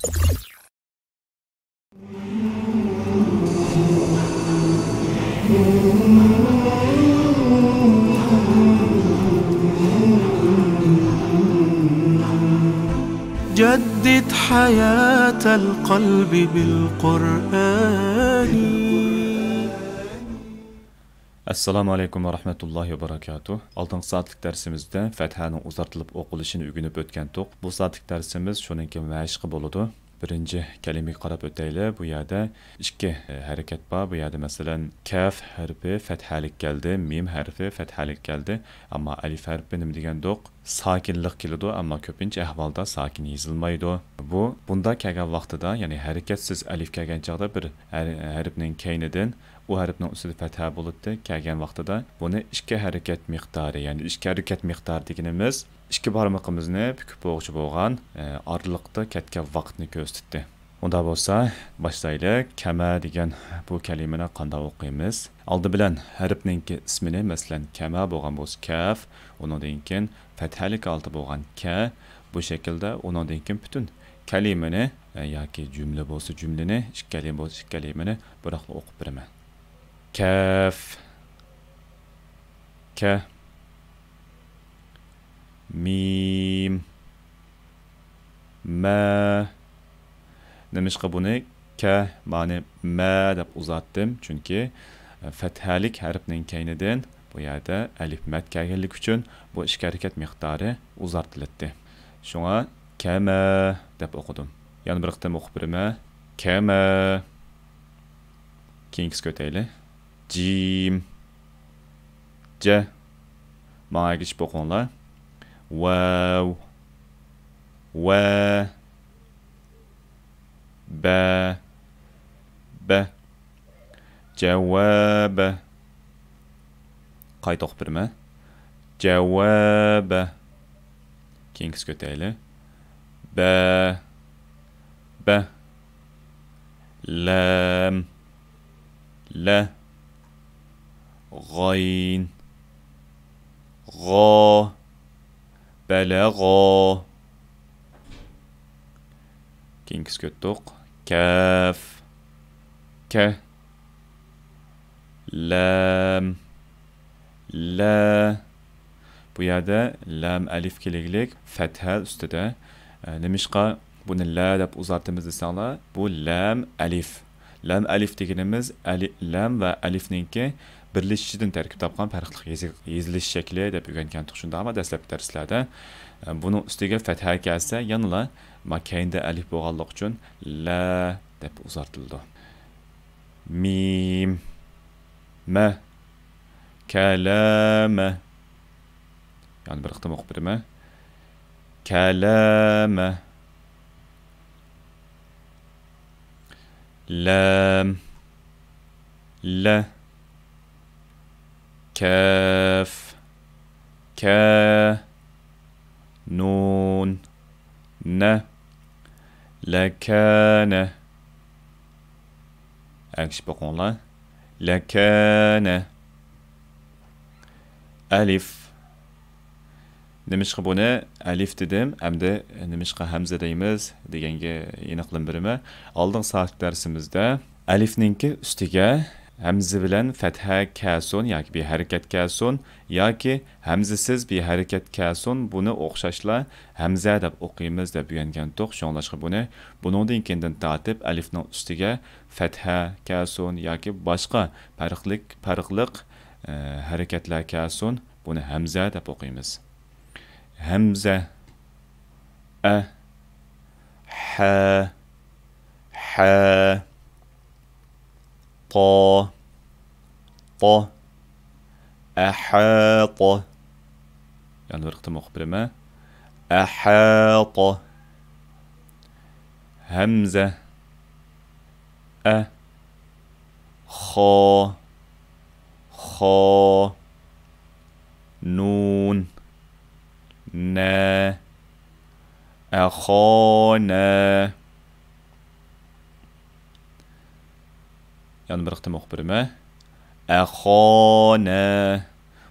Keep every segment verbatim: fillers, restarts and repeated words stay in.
جدد حياة القلب بالقرآن. ئەسسالامۇ ئەلەيكۇم ۋە رەھمەتۇللاھى ۋە بەرەكاتۇھ. ئالدىنقى سائەتلىك دەرسىمىزدە فەتھەنىڭ ئۇزارتىلىپ ئوقۇلۇشىنى ئۆگىنىپ ئۆتكەنتۇق. بۇ سائەتلىك دەرسىمىز شۇنىڭكى مەشقى بولىدۇ. بىرىنچى كەلىمىگە قاراپ ئۆتەيلى. بۇ يەردە ئىككى، ئە، ھەرىكەت بار. بۇ يەردە، مەسىلەن، كاف ھەرپى فەتھەلىك كەلدى، مىم ھەرپى فەتھەلىك كەلدى. ئەمما ئەلىف ھەرپى نېمە دېگەندۇق؟ ساكىنلىق كېلىدۇ، ئەمما كۆپىنچە ئەھۋالدا ساكىن يېزىلمايدۇ. بۇ، بۇنداق كەلگەن ۋاقتىدا، يەنى ھەرىكەتسىز ئەلىف كەلگەن چاغدا بىر ھەر-، ھەرپنىڭ كەينىدىن ئۇ ھەرپنىڭ ئۈستىدە پەتھە بولاتتى، كەلگەن ۋاقتىدا بۇنى ئىككى ھەرىكەت مىقدارى، يەنى ئىككى ھەرىكەت مىقدارى دېگىنىمىز ئىككى بارمىقىمىزنى پۈكۈپ بولغۇچە بولغان، ئە، ئارىلىقتا كەتكەن ۋاقىتنى كۆرسىتىتتى. ئۇنداق بولسا، باشلايلى. كەمە دېگەن بۇ كەلىمىنى قانداق ئوقۇيمىز؟ ئالدى بىلەن ھەرپنىڭكى ئىسمىنى، مەسىلەن، كەمە بولغان بولسا كەف، ئۇنىڭدىن كېيىن پەتھەلىك ھالىتى بولغان كە، بۇ شەكىلدە، ئۇنىڭدىن كېيىن پۈتۈن كەلىمىنى، ئە، ياكى جۈملە بولسا جۈملىنى، ئىككى كەلىمە بولسا ئىككى كەلىمىنى بىراقلا ئوقۇپ بېرىمەن. كەف، كە، مىم، مە. نېمىشقا بۇنى كە، مانى مە دەپ ئۇزارتتىم؟ چۈنكى، ئە، فەتھەلىك ھەرپنىڭ كەينىدىن بۇ يەردە ئەلىف مەد كەلگەنلىكى ئۈچۈن بۇ ئىككى ھەرىكەت مىقدارى ئۇزارتىلاتتى. شۇڭا كەمە دەپ ئوقۇدۇم. يەنە بىر قېتىم ئوقۇپ بېرىمەن. كەمە. كېيىنكىسىگە ئۆتەيلى. جىم. جە. ماڭا ئەگىشىپ ئوقۇڭلار. ۋاۋ. ۋە. بە. بە. جەۋابە. قايتا ئوقۇپ بېرىمەن. جەۋابە. كېيىنكىسىگە ئۆتەيلى. بە. بە. لام. لە. غايىن. غا. بەلەغا. كېيىنكىسىگە ئۆتتۇق. كەف. كە. لام. لە. بۇ يەردە لام ئەلىف كېلىگلىك، فەتھە ئۈستىدە. ئە، نېمىشقا بۇنى لە دەپ ئۇزارتىمىز دېسەڭلار، بۇ لام ئەلىف. لام ئەلىف دېگىنىمىز ئەلى-، لام ۋە ئەلىفنىڭكى بىرلىشىشىدىن تەركىب تاپقان پەرقلىق يېزى-، يېزىلىش شەكلى دەپ ئۆگەنگەنتۇق شۇنداقمۇ دەسلەپكى دەرسلەردە. ئە، بۇنىڭ ئۈستىگە فەتھە كەلسە يەنىلا ما كەينىدە ئەلىف بولغانلىقى ئۈچۈن لە دەپ ئۇزارتىلىدۇ. مىم. مە. كەلەمە. يەنە بىر قېتىم ئوقۇپ بېرىمەن. كەلەمە. لام. لە. كەف. كە. نۇن. نە. لەكەنە. ئەگىشىپ ئوقۇڭلار. لەكەنە. ئەلىف. نېمىشقا بۇنى ئەلىف دېدىم، ئەمدى نېمىشقا ھەمزە دەيمىز دېگەنگە ئېنىقلىما بېرىمەن. ئالدىنقى سائەتلىك دەرسىمىزدە ئەلىفنىڭكى ئۈستىگە ھەمزە بىلەن فەتھە كەلسۇن ياكى بىر ھەرىكەت كەلسۇن ياكى ھەمزىسىز بىر ھەرىكەت كەلسۇن، بۇنى ئوخشاشلا ھەمزە دەپ ئوقۇيمىز دەپ ئۆگەنگەنتۇق. شۇڭلاشقا بۇنى، بۇنىڭدىن كېيىندىن تارتىپ ئەلىفنىڭ ئۈستىگە فەتھە كەلسۇن ياكى باشقا پەرقلىك، پەرقلىق، ئە، ھەرىكەتلەر كەلسۇن، بۇنى ھەمزە دەپ ئوقۇيمىز. ھەمزە. ئە. ھە. ھە. تا. تا. ئەھاتا. يەنە بىر قېتىم ئوقۇپ بېرىمەن. ئەھاتا. ھەمزە. ئە. خا. خا. نۇن. نە. ئەخانە. يەنە بىر قېتىم ئوقۇپ بېرىمەن. ئەخانە.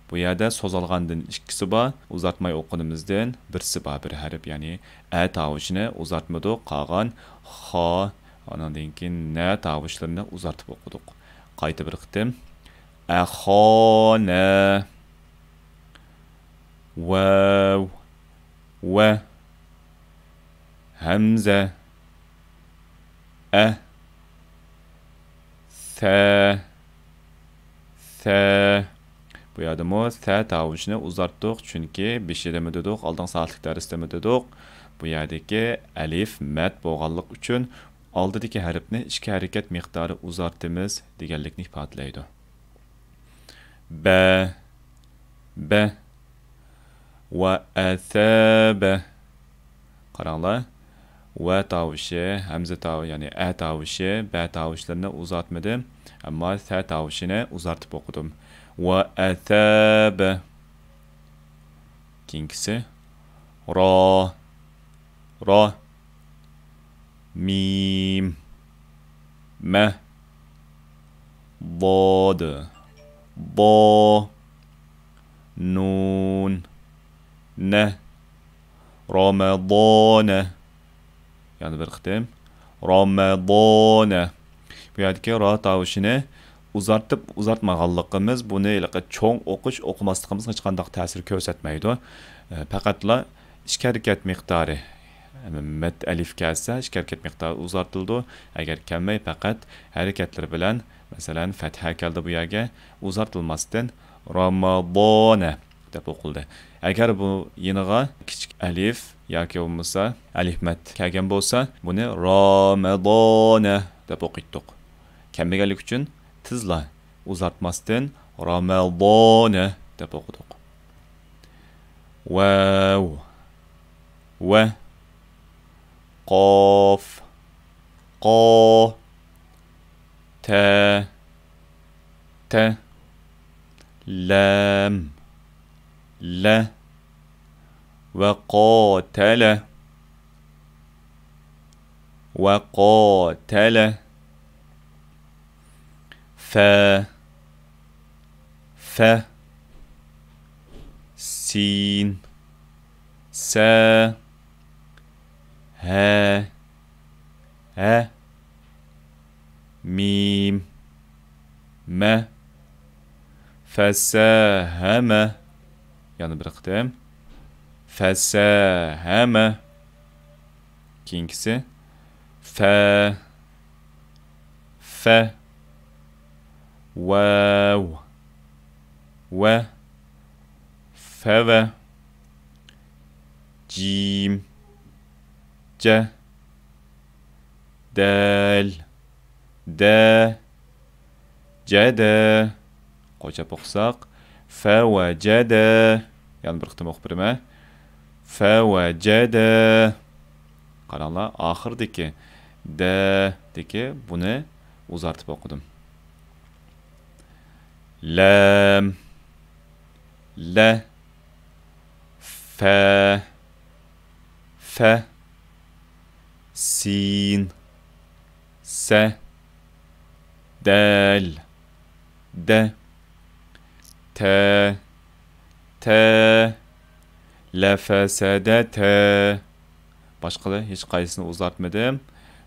بۇ يەردە سوزالغاندىن ئىككىسى بار، ئۇزارتماي ئوقۇغىنىمىزدىن بىرسى بار، بىر ھەرپ، يەنى ئە تاۋۇشىنى ئۇزارتمىدۇق، قالغان خا، ئانىڭدىن كېيىن نە تاۋۇشلىرىنى ئۇزارتىپ ئوقۇدۇق. قايتا بىر قېتىم. ئەخانە. ۋەۋ. ۋە. ھەمزە. ئە. سە. سە. بۇ يەردىمۇ سە تاۋۇشىنى ئۇزارتتۇق، چۈنكى بېشىدىمۇ دېدۇق، ئالدىنقى سائەتلىك دەرستىمۇ دېدۇق. بۇ يەردىكى ئەلىف مەد بولغانلىقى ئۈچۈن ئالدىدىكى ھەرپنى ئىككى ھەرىكەت مىقدارى ئۇزارتىمىز دېگەنلىكنى ئىپادىلەيدۇ. بە. بە. ۋە ئەسەبە. قاراڭلار. ۋە تاۋۇشى، ھەمزە تاۋۇ-، يەنى ئە تاۋۇشى، بە تاۋۇشلىرىنى ئۇزارتمىدىم. ئەمما سە تاۋۇشىنى ئۇزارتىپ ئوقۇدۇم. ۋە ئەسەبە. كېيىنكىسى. را. را. مىم. مە. ضاد. ضا. نون. نە. رامەضانە. يەنە بىر قېتىم. رامەضانە. بۇ يەردىكى را تاۋۇشىنى ئۇزارتىپ ئۇزارتمىغانلىقىمىز بۇنى ھېلىقى چوڭ ئوقۇش، ئوقۇماسلىقىمىزغا ھېچقانداق تەسىر كۆرسەتمەيدۇ. ئە، پەقەتلا ئىككى ھەرىكەت مىقدارى، مەد ئەلىف كەلسە، ئىككى ھەرىكەت مىقدارى ئۇزارتىلىدۇ. ئەگەر كەلمەي، پەقەت ھەرىكەتلىرى بىلەن، مەسىلەن، فەتھە كەلدى بۇ يەرگە، ئۇزارتىلماستىن راماضانە دەپ ئوقۇلدى. ئەگەر بۇ يېنىغا كىچىك ئەلىف ياكى بولمىسا ئەلىف مەد كەلگەن بولسا، بۇنى رامەضانە دەپ ئوقۇيتتۇق. كەلمىگەنلىكى ئۈچۈن تېزلا ئۇزارتماستىن رامەضانە دەپ ئوقۇدۇق. ۋەۋ. ۋە. قاف. قا. تە. تە. لام. لە. ۋە قاتەلە. ۋە قاتەلە. فە. فە. سىن. سە. ھە. ھە. مىم. مە. فەسەھەمە. يەنە بىر قېتىم. فەسەھەمە. كېيىنكىسى. فە. فە. ۋەۋ. ۋە. فەۋە. جىم. جە. دەل. دە. جەدە. قوشاپ ئوقۇساق، فەۋەجەدە. يەنە بىر قېتىم ئوقۇپ بېرىمەن. فەۋەجەدە. قاراڭلار، ئاخىرىدىكى دەدىكى بۇنى ئۇزارتىپ ئوقۇدۇم. لام. لە. فە. فە. سىن. سە. دەل. دە. تە. تە. لەفەسەدەتە. باشقىلار ھېچقايسىسىنى ئۇزارتمىدىم.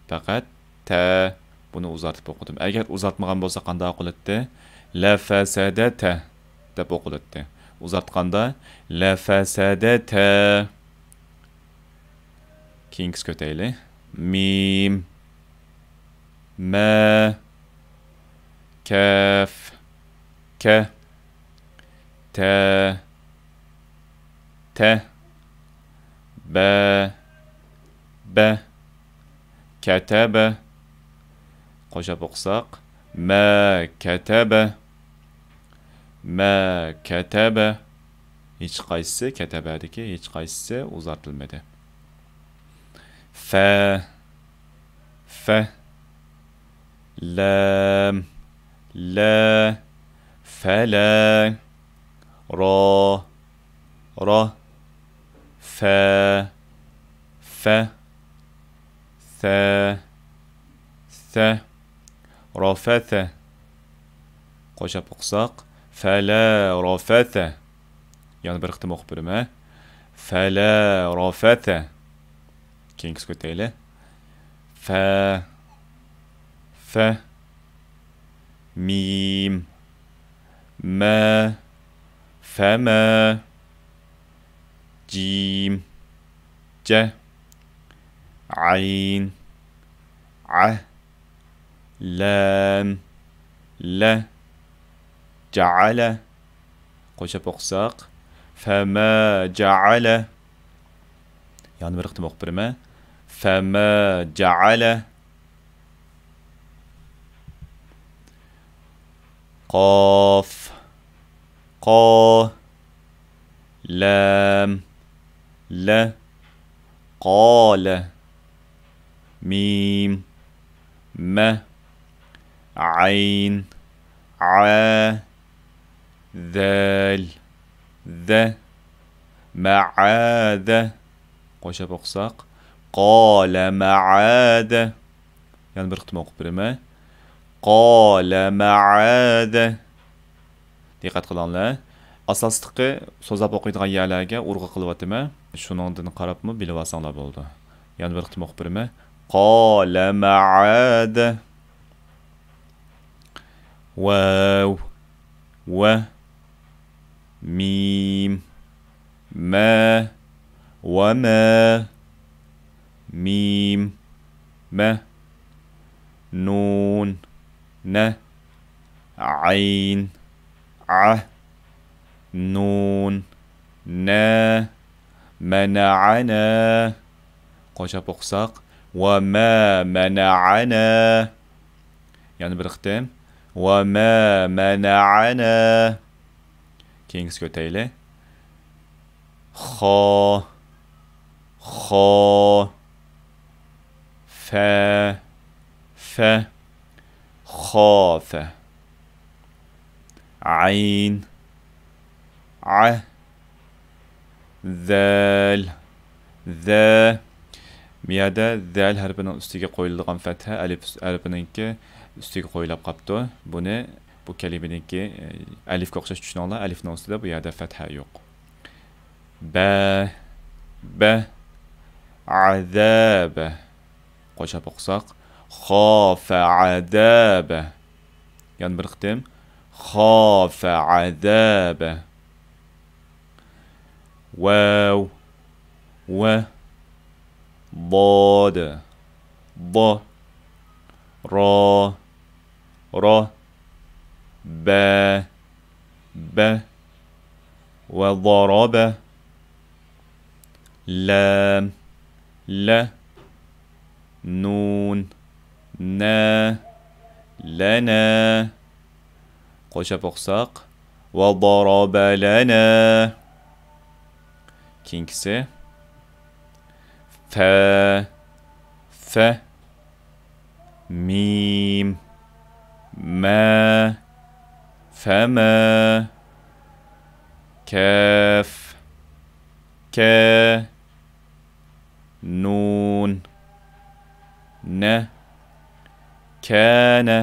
پەقەت تە. بۇنى ئۇزارتىپ ئوقۇدۇم. ئەگەر ئۇزارتمىغان بولسا قانداق ئوقۇلاتتى؟ لەفەسەدەتە دەپ ئوقۇلاتتى. ئۇزارتقاندا لەفەسەدەتە. كېيىنكىسىگە ئۆتەيلى. مىم. مە. كەف. كە. تە. تە. بە. بە. كەتەبە. قوشاپ ئوقۇساق، مە كەتەبە. مە كەتەبە. ھېچقايسىسى، كەتەبەدىكى ھېچقايسىسى ئۇزارتىلمىدى. فە. فە. لام. لە. فەلە. را. را. فە. فە. سە. سە. رافەسە. قوشاپ ئوقۇساق، فلا رفث. يەنە بىر قېتىم ئوقۇپ بېرىمەن. فلا رفث. كېيىنكىسىگە ئۆتەيلى. فە، فە، مىم، مە، فەمە، جىم، جە، ئەين، ئە، لام، لە، جەئەلە. قوشاپ ئوقۇساق، فەمە جەئەلە. يەنە بىر قېتىم ئوقۇپ بېرىمەن. فەمە جەئەلە. قاف، قا، لام، لە، قالە، مىم، مە، عەين، عە، زال، زە، مەئادە. قوشاپ ئوقۇساق، قالە مەئادە. يەنە بىر قېتىم ئوقۇپ بېرىمەن. قالە مەئادە. دىققەت قىلىڭلار. ئاساسلىقى سوزاپ ئوقۇيدىغان يەرلەرگە ئۇرغۇ قىلىۋاتىمەن. شۇنىڭدىن قاراپمۇ بىلىۋالساڭلار بولىدۇ. يەنە بىر قېتىم ئوقۇپ بېرىمەن. قالە مەئادە. ۋاۋ، ۋە، مىم، مە، ۋەمە، مىم، مە، نۇن، نە، ئەين، ئە، نۇن، نە، مەنەئەنە. قوشاپ ئوقۇساق، ۋەمە مەنەئەنە. يەنە بىر قېتىم. ۋەمە مەنەئەنە. كېيىنكىسىگە ئۆتەيلى. خا، خا، فە، فە، خافە. ئەين، ئە، زال، زە. بۇ يەردە زال ھەرپىنىڭ ئۈستىگە قويۇلىدىغان فەتھە ئەلىف ھەرپىنىڭكى ئۈستىگە قويۇلۇپ قاپتۇ. بۇنى، بۇ كەلىمىنىڭكى، ئە، ئەلىفكە ئوخشاش چۈشىنىڭلار، ئەلىفنىڭ ئۈستىدە بۇ يەردە فەتھە يوق. بە، بە، ئەزابە. قوشاپ ئوقۇساق، خافە ئەزابە. يەنە بىر قېتىم. خافە ئەزابە. ۋاۋ، ۋە، ضاد، ضا، را، را، بە، بە، وضرب، لام، لە، نۇن، نە، لەنە. قوشاپ ئوقۇساق، وضرب لنا. كېيىنكىسى. فە، فە، مىم، مە، فەمە، كاف، كە، نۇن، نە، كەنە.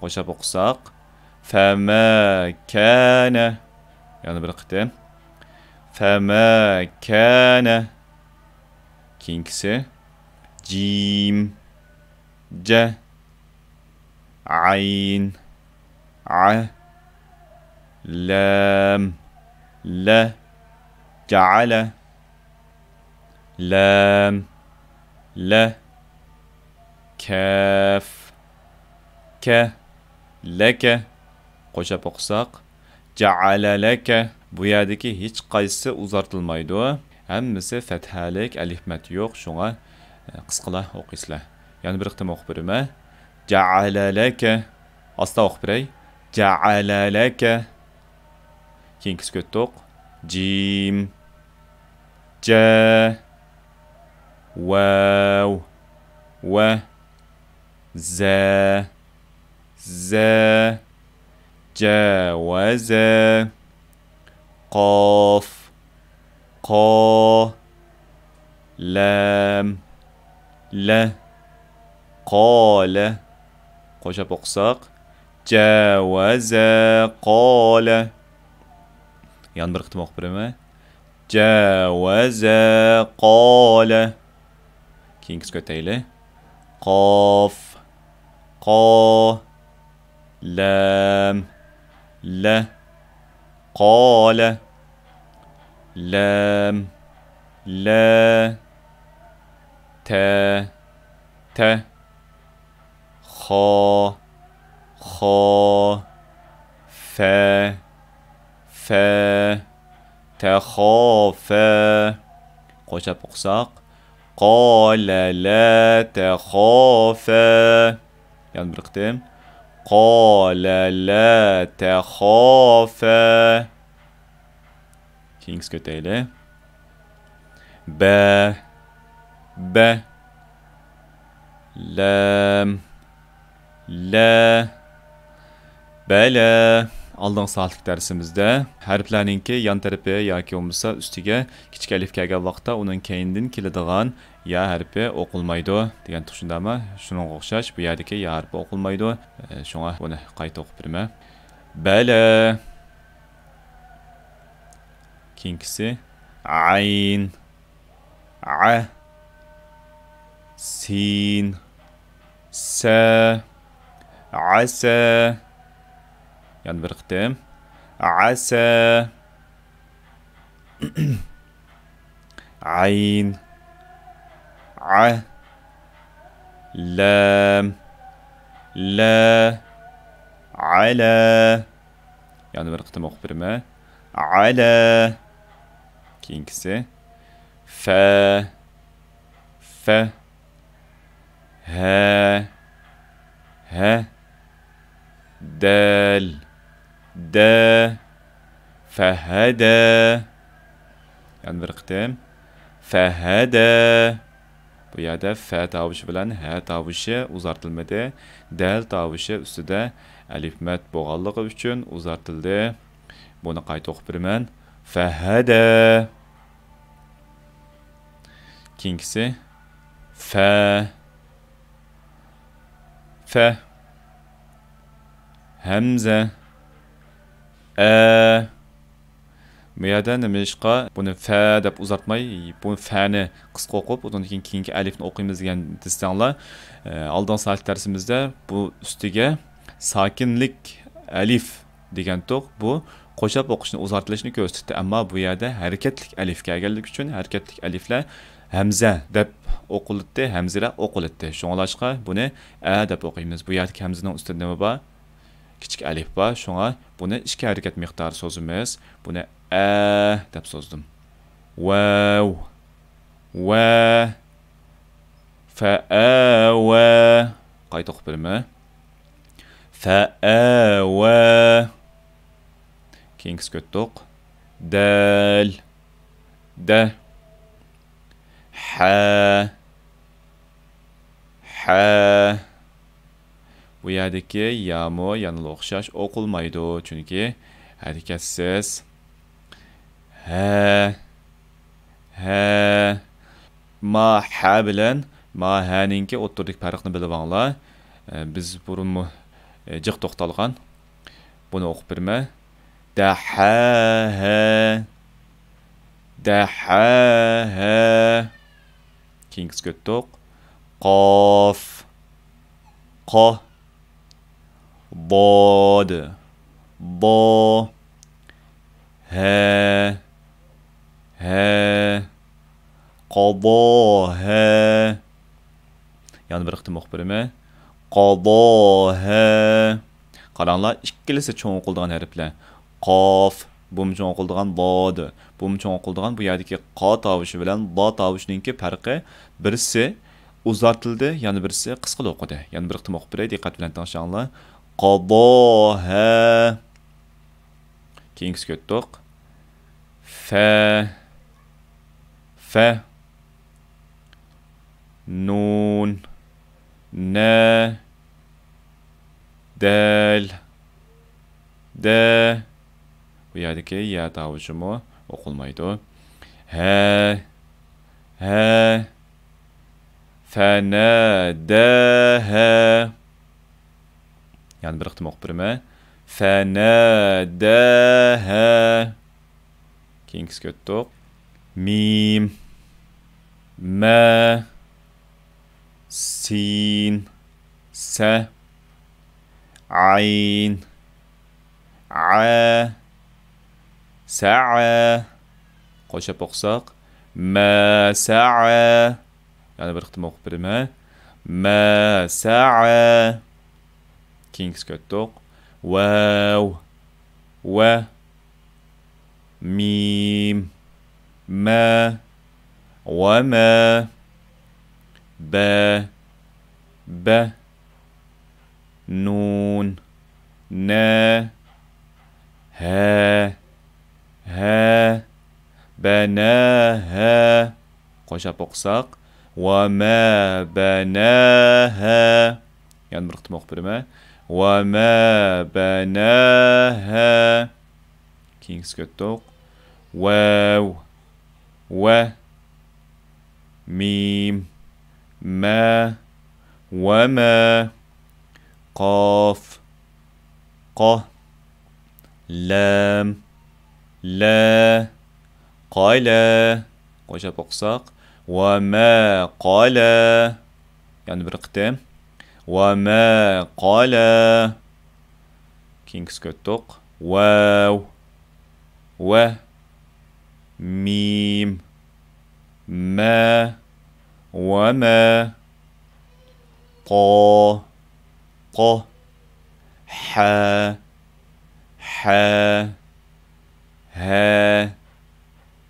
قوشاپ ئوقۇساق، فەمە كەنە. يەنە بىر قېتىم. فەمە كەنە. كېيىنكىسى. جىم، جە، ئەين، ئە، لام، لە، جەئەلە، لام، لە، كاف، كە، لەكە. قوشاپ ئوقۇساق، جەئەلە لەكە. بۇ يەردىكى ھېچقايسىسى ئۇزارتىلمايدۇ. ھەممىسى فەتھەلىك، ئەلىف مەد يوق، شۇڭا، ئە، قىسقىلا ئوقۇيسىلەر. يەنە بىر قېتىم ئوقۇپ بېرىمەن. جەئەلە لەكە. ئاستا ئوقۇپ بېرەي. جەئەلە لەكە. كېيىنكىسىگە ئۆتتۇق. جىم، جە، ۋاۋ، ۋە، زە، زە، جەۋەزە، قاف، قا، لام، لە، قالە. قوشاپ ئوقۇساق، جاوز قال. يەنە بىر قېتىم ئوقۇپ بېرىمەن. جاوز قال. كېيىنكىسىگە ئۆتەيلى. قاف، قا، لام، لا، قال، لام، لا، تا، تا، خا، خا، فا، فا، تخافا. قوشاپ ئوقۇساق، قال لا تخافا. يەنە بىر قېتىم. قال لا تخافا. كېيىنكىسىگە ئۆتەيلى. بە، بە، لام، لا، بەلە. ئالدىنقى سائەتلىك دەرسىمىزدە ھەرپلەرنىڭكى يان تەرىپى ياكى بولمىسا ئۈستىگە كىچىك ئەلىف كەلگەن ۋاقىتتا ئۇنىڭ كەينىدىن كېلىدىغان يا ھەرپى ئوقۇلمايدۇ دېگەن تۇغ شۇنداقمۇ؟ شۇنىڭغا ئوخشاش بۇ يەردىكى يا ھەرپى ئوقۇلمايدۇ. ئە، شۇڭا بۇنى قايتا ئوقۇپ بېرىمەن. بەلە. كېيىنكىسى ئەين، ئە، سىن، سە، ئەسە. يەنە بىر قېتىم. ئەسە. ئەين، ئە، لام، لا، ئەلە. يەنە بىر قېتىم ئوقۇپ بېرىمەن. ئەلە. كېيىنكىسى. فە، فە، ھە، ھە، دەل، دە، فەھەدە. يەنە بىر قېتىم. فەھەدە. بۇ يەردە فە تاۋۇشى بىلەن ھە تاۋۇشى ئۇزارتىلمىدى. دەل تاۋۇشى ئۈستىدە ئەلىف مەد بولغانلىقى ئۈچۈن ئۇزارتىلدى. بۇنى قايتا ئوقۇپ بېرىمەن. فەھەدە. كېيىنكىسى. فە. فە. ھەمزە. ئە. بۇ يەردە نېمە ئىشقا بۇنى فە دەپ ئۇزارتماي، بۇ فەنى قىسقا ئوقۇپ، ئۇنىڭدىن كېيىن كېيىنكى ئەلىفنى ئوقۇيمىز دېگەن دېسەڭلار، ئە، ئالدىنقى سائەتلىك دەرسىمىزدە بۇ ئۈستىگە ساكىنلىك ئەلىف دېگەنتۇق، بۇ قوشاپ ئوقۇشنى ئۇزارتىلىشنى كۆرسىتىپتۇ. ئەمما بۇ يەردە ھەرىكەتلىك ئەلىف كەلگەنلىكى ئۈچۈن ھەرىكەتلىك ئەلىفلەر ھەمزە دەپ ئوقۇلاتتى، ھەمزىلەر ئوقۇلاتتى. شۇڭلاشقا بۇنى ئە دەپ ئوقۇيمىز. بۇ يەردىكى ھەمزىنىڭ ئۈستىدە نېمە بار؟ كىچىك ئەلىف بار، شۇڭا بۇنى ئىككى ھەرىكەت مىقدارى سوزىمىز. بۇنى ئە دەپ سوزدۇم. ۋەۋ، ۋە، فەئەۋە. قايتا ئوقۇپ بېرىمەن. فەئەۋە. كېيىنكىسىگە ئۆتتۇق. دەل، دە، ھە، ھە. بۇ يەردىكى يامۇ يەنىلا ئوخشاش ئوقۇلمايدۇ، چۈنكى ھەرىكەتسىز. ھە، ھە. ما ھە بىلەن ما ھەنىڭكى ئوتتۇرىدىكى پەرقنى بىلىۋاڭلار. ئە، بىز بۇرۇنمۇ، ئە، جىق توختالغان. بۇنى ئوقۇپ بېرىمەن. دەھەھە. دەھەھە. كېيىنكىسىگە ئۆتتۇق. قاف. قا. ضاد. ضا. ھە. ھە. قاضاھا. يەنە بىر قېتىم ئوقۇپ بېرىمەن. قاضاھا. قاراڭلار، ئىككىلىسى چوڭ ئوقۇلىدىغان ھەرپلەر. قاف، بۇمۇ چوڭ ئوقۇلىدىغان، ضاد، بۇمۇ چوڭ ئوقۇلىدىغان. بۇ يەردىكى قا تاۋۇشى بىلەن ضا تاۋۇشىنىڭكى پەرقى، بىرسى ئۇزارتىلدى، يەنە بىرسى قىسقىلا ئوقۇدى. يەنە بىر قېتىم ئوقۇپ بېرەي، دىققەت بىلەن تىڭشاڭلار. قاضاھا. كېيىنكىسىگە ئۆتتۇق. فە، فە، نۇن، نە، دەل، دە. بۇ يەردىكى يە تاۋۇشىمۇ ئوقۇلمايدۇ. ھە، ھە، فەنەدەھە. يەنە بىر قېتىم ئوقۇپ بېرىمەن. فناداها. كېيىنكىسىگە ئۆتتۇق. مىم. مە. سىن. سە. ئەين. ئە. سەئە. قوشاپ ئوقۇساق. مەسەئە. يەنە بىر قېتىم ئوقۇپ بېرىمەن. مەسەئە. كېيىنكىسىگە ئۆتتۇق. ۋەۋ. ۋە. مىم. مە. ۋەمە. بە. بە. نۇن. نە. ھە. ھە. بەنەھە. قوشاپ ئوقۇساق. ۋەمە بەنەھە. يەنە بىر قېتىم ئوقۇپ بېرىمەن. ۋەمە بەنەھە. كېيىنكىسىگە ئۆتتۇق. ۋەۋ. ۋە. مىم. مە. ۋەمە. قاف. قا. لام. لە. قالە. قوشاپ ئوقۇساق. ۋەمە قالە. يەنە بىر قېتىم. ۋەمە قالە. كېيىنكىسىگە ئۆتتۇق. ۋەۋ. ۋە. مىم. مە. ۋەمە. قا. قا. ھە. ھە. ھە.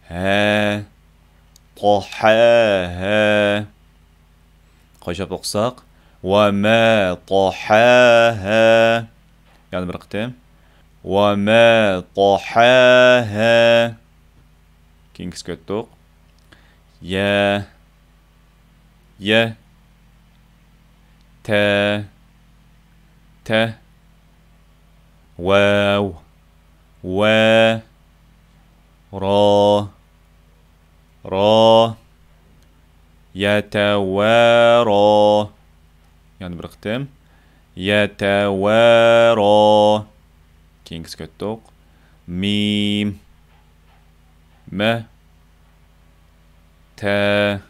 ھە. قاھەھە. قوشاپ ئوقۇساق. ۋەمە قاھەھە. يەنە بىر قېتىم. ۋەمە قاھەھە. كېيىنكىسىگە ئۆتتۇق. يە. يە. تە. تە. ۋەۋ. ۋە. را. را. يەتەۋەرا. يەنە بىر قېتىم. يەتەۋەرا. كېيىنكىسىگە ئۆتتۇق. مىم. مە. تە.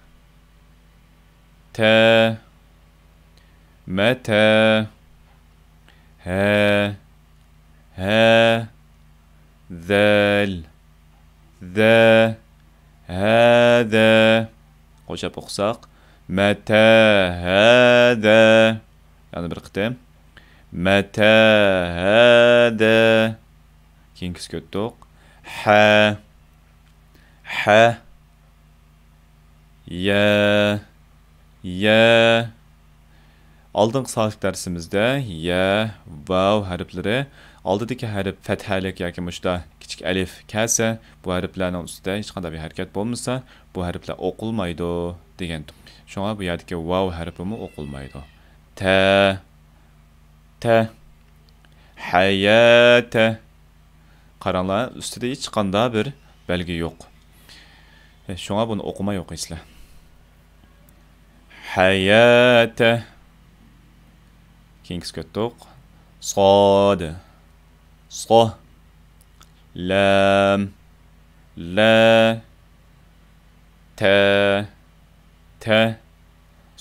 تە. مەتە. ھە. ھە. زەل. زە. ھەزە. قوشاپ ئوقۇساق. مەتە. ھەزە. يەنە بىر قېتىم. مەتە. ھەزە. كېيىنكىسىگە ئۆتتۇق. ھە. ھە. يە. يە. ئالدىنقى سانلىق دەرسىمىزدە يە، ۋاۋ ھەرپلىرى ئالدىدىكى ھەرپ پەتھەلىك ياكى مۇشۇنداق كىچىك ئەلىف كەلسە، بۇ ھەرپلەرنىڭ ئۈستىدە ھېچقانداق بىر ھەرىكەت بولمىسا، بۇ ھەرپلەر ئوقۇلمايدۇ دېگەن. شۇڭا بۇ يەردىكى ۋاۋ ھەرپىمۇ ئوقۇلمايدۇ. تە. تە. ھەيەتە. قاراڭلار، ئۈستىدە ھېچقانداق بىر بەلگە يوق. شۇڭا بۇنى ئوقۇماي ئوقۇيسىلەر. ھەيەتە. كېيىنكىسىگە ئۆتتۇق. ساد. سا. لام. لە. تە. تە.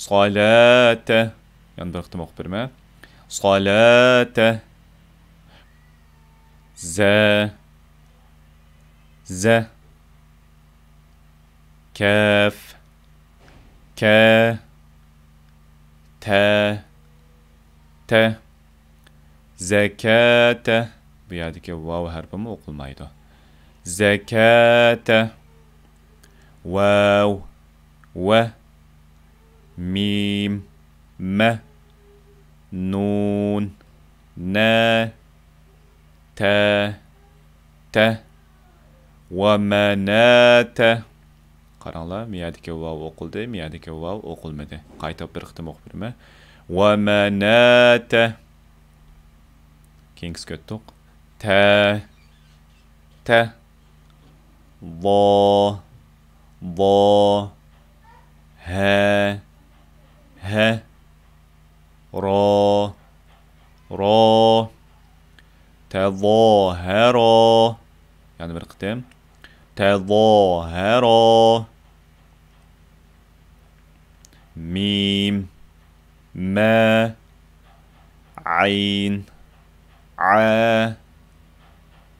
سالاتە. يەنە بىر قېتىم ئوقۇپ بېرىمەن. سالاتە. زە. زە. كەف. كە. تە. تە. زەكاتە. بۇ يەردىكى ۋاۋ ھەرپىمۇ ئوقۇلمايدۇ. زەكاتە. ۋاۋ. ۋە. مىم. مە. نۇن. نە. تە. تە. ۋەمەناتە. قاراڭلار، مىيەدىكى ۋاۋ ئوقۇلدى، مىيەدىكى ۋاۋ ئوقۇلمىدى. قايتا بىر قېتىم ئوقۇپ بېرىمەن. ۋەمەناتە. كېيىنكىسىگە ئۆتتۇق. تە. تە. ۋا. ۋا. ھە. ھە. را. را. تظاهرا. يەنە بىر قېتىم. تظاهرا. ميم. ما. عين. ع.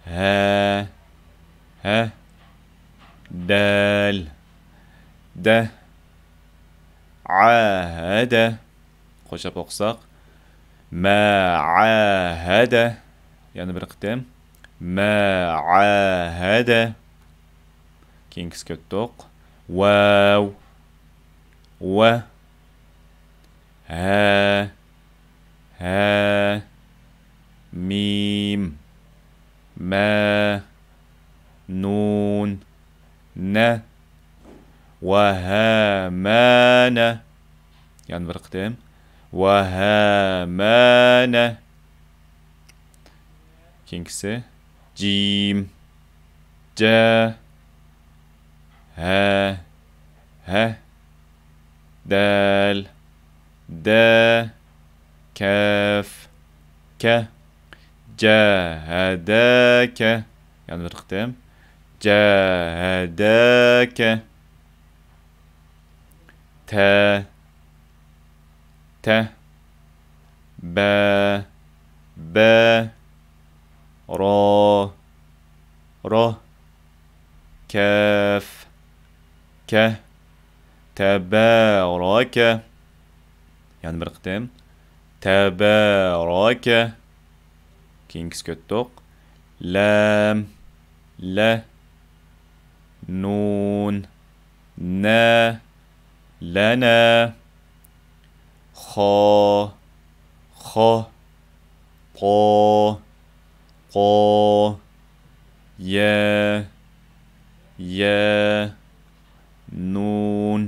ها. ه. دال. د. عاهد. قوشاپ ئوقۇساق. ما عاهد. يەنە بىر قېتىم. ما عاهد. كېيىنكىسىگە ئۆتتۇق. ۋاۋ. ۋا. ھە. ھە. مىم. مە. نۇن. نە. ۋەھەمەنە. يەنە بىر قېتىم. ۋەھەمەنە. كېيىنكىسى. جىم. جە. ھە. ھە. دەل. دە. كەف. كە. جەھەدەكە. يەنە بىر قېتىم. جەھەدەكە. تە. تە. بە. بە. را. را. كەف. كە. تەبەرەكە. يەنە بىر قېتىم. تەبەرەكە. كېيىنكىسىگە ئۆتتۇق. لام. لە. نۇن. نە. لەنە. خا. خا. قا. قا. يە. يە. نۇن.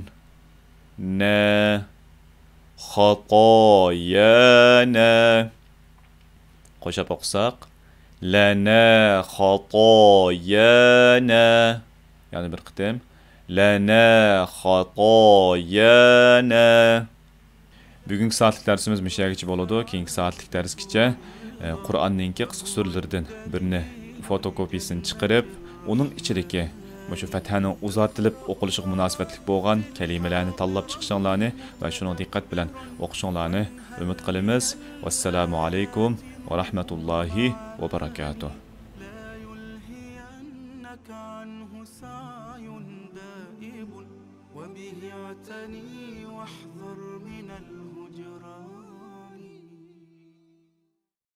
نە. خاتايانە. قوشاپ ئوقۇساق. لەنە خاتايانە. يەنە بىر قېتىم. لەنە خاتايانە. بۈگۈنكى سائەتلىك دەرسىمىز مۇشۇ يەرگىچە بولىدۇ. كېيىنكى سائەتلىك دەرسكىچە، ئە، قۇرئاننىڭكى قىسقا سۈرىلىرىدىن بىرنى فوتوكوپىيىسىنى چىقىرىپ، ئۇنىڭ ئىچىدىكى مۇشۇ فەتھەنىڭ ئۇزارتىلىپ ئوقۇلۇشىغا مۇناسىۋەتلىك بولغان كەلىمىلەرنى تاللاپ چىقىشىڭلارنى ۋە شۇنىڭ دىققەت بىلەن ئوقۇشۇڭلارنى ئۈمىد قىلىمىز. ۋەسسالامۇ ئەلەيكۇم ۋە رەھمەتۇللاھى ۋە بەرەكاتۇھ. لا يلهينك عنه سعي دائب، وبه اعتني واحذر من الهجران.